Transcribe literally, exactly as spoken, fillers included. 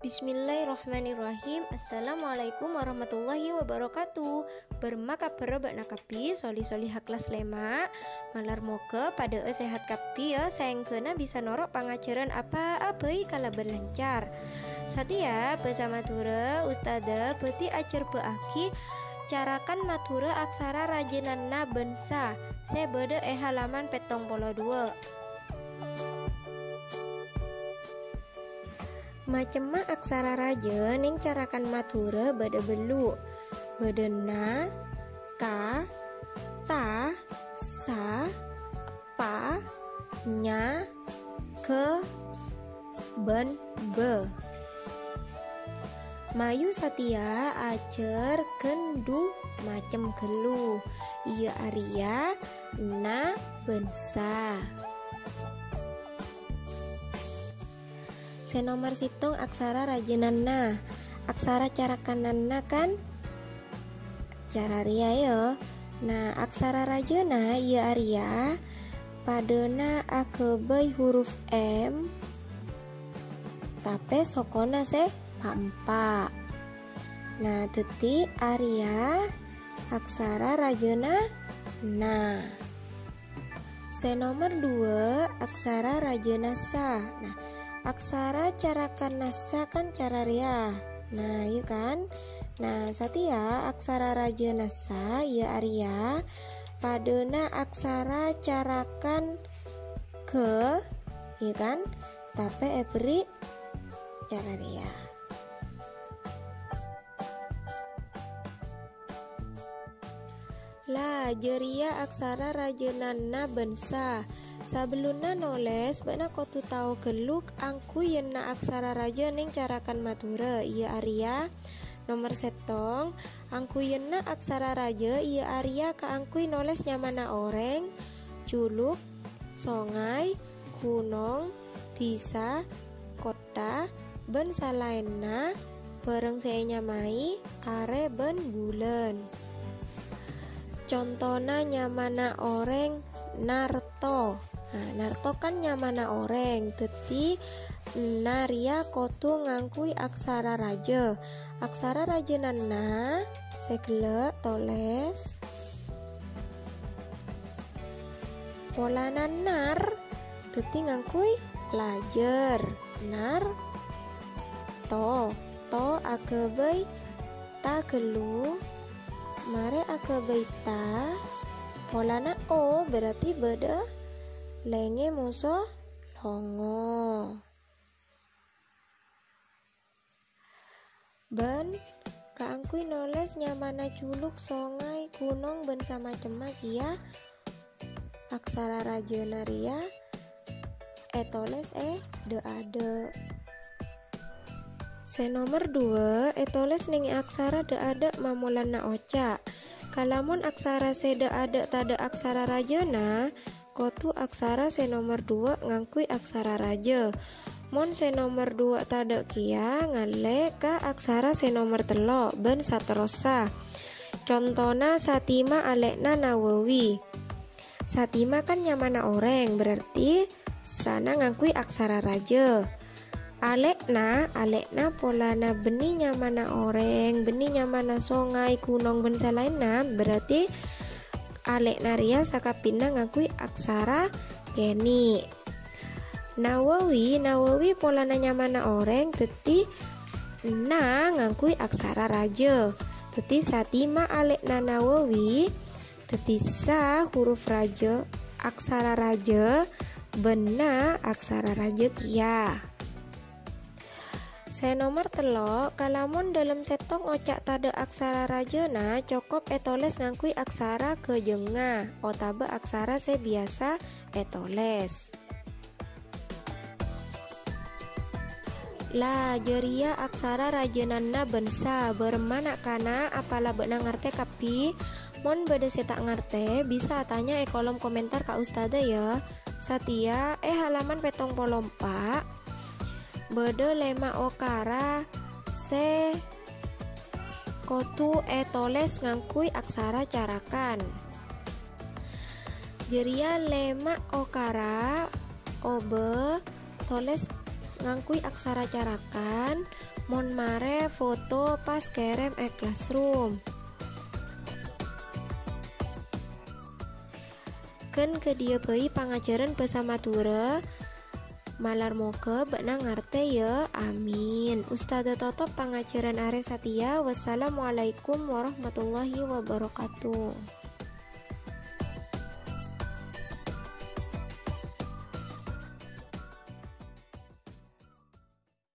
Bismillahirrahmanirrahim. Assalamualaikum warahmatullahi wabarakatuh. Bârâmma kabhârrâ bâ'na kabbhi, soli-soliha kellas lèma'? Malar moghâ paḍâ'â sehat kabbhi, yâ, saèngghâna bisa noro' pangajhârân apa'a bhâi kalabân lancar. Satèya bhâsa Madhurâ, Ustadzah bhâdhi ajhârbâ'âghi carakan Madhurâ aksara rajâna na bân sa sè bâḍâ è halaman pèttong polo ḍuwâ'. Macemma aksara rajâ neng carakan Madhurâ bâḍâ bâllu'. Bâḍâ na, ka, ta, sa, pa, nya, ghâ, bân bâ. Mayu satèya ajhâr ghân ḍu macem ghâllu, iyâ arèya na bân sa. Sè nomer sèttong aksara rajâna na. Aksara carakanna na kan cara rèya, yâ. Nah, aksara rajâna iyâ arèya paḍâna aghâbây huruf M, tapè sokona sè pa'-empa'. Nah, dhâddhi arèya aksara rajâna na. Sè nomer ḍuwâ', aksara rajâna sa. Nah, aksara carakanna sa kan cara rèya. Nah, iyâ kan? Nah, satèya aksara rajâna sa, iyâ arèya paḍâna aksara carakan ghâ, iyâ kan? Tapè èberri' cara rèya. La, jârèya aksara rajâna na bân sa. Sabellunna nolès, bâ'na kodhu tao ghâllu angghuyyânna aksara rajâ neng carakan Madhurâ, iyâ arèya: nomer sèttong, angghuyyânna aksara rajâ iyâ arèya kaangghuy nolès nyamana orèng, juluk, songay, ghunong, dhisa, kottha, bân salaènna, bhârâng sè ènyamaè arè bân bulân. Contona nyamana orèng Narto. Nah, Narto kan nyamana orèng, dhâddhi na rèya kodhu ngangghuy aksara rajâ. Aksara rajâna na, sè ghellâ' tolès. Polana nar, dhâddhi ngangghuy lajâr. Nar, to. To aghâbây ta ghâllu, marè aghâbây ta. Polana o berarti bâḍâ lèngè moso longo. Bân kaangghuy nolès nyamana juluk, songay, ghunong, bân samacemma kèya, aksara rajâna rèya ètolès è ḍâ'-aḍâ'. Sè nomer ḍuwâ', ètolès neng aksara ḍâ'-aḍâ' mamolana oca'. Kalamon aksara sè ḍâ'-aḍâ' taḍâ' aksara rajâna, kodhu aksara sè nomer ḍuwâ' ngangghuy aksara rajâ. Mon sè nomer ḍuwâ' taḍâ' kèya, ngallè ka aksara sè nomer tello' bân saterrossa. Contona Satima alè'na Nawawi. Satima kan nyamana orèng, berarti sana ngangghuy aksara rajâ. Alè'na, alè'na polana bânnè nyamana orèng, bânnè nyamana songay, ghunong, bân salaènna, berarti alè'na rèya sakabbhinna ngangghuy aksara kènè'. Nawawi, Nawawi polana nyamana orèng, dhâddhi na ngangghuy aksara rajâ. Dhâddhi Satima alè'na Nawawi, dhâddhi sa huruf rajâ, aksara rajâ, bân na aksara rajâ kèya. Sè nomer tello', kalamon ḍâlem sèttong oca' taḍâ' aksara rajâna, cokop ètolès ngangghuy aksara ghâjângnga otabâ aksara sè biyasa ètolès. La, jârèya aksara rajâna na bân sa. Bârâmma na'-kana', apala bâ'na ngartè kabbhi? Mon bâḍâ sè ta' ngartè, bisa atanya è kolom komentar ka Ustadzah, yâ. Satèya è halaman pèttong polo empa', bâḍâ lèma' okara sè kodhu ètolès ngangghuy aksara carakan. Jârèya lèma' okara, obâ, tolès ngangghuy aksara carakan, Mon marè foto pas kèrèm è classroom. Ghân ghâdhiyâ bhâi pangajhârân bhâsa Madhurâ. Malar moghâ bâ'na ngartè, yâ. Amin. Ustadzah totop pangajhârân arè satèya. Wassalamualaikum warahmatullahi wabarakatuh.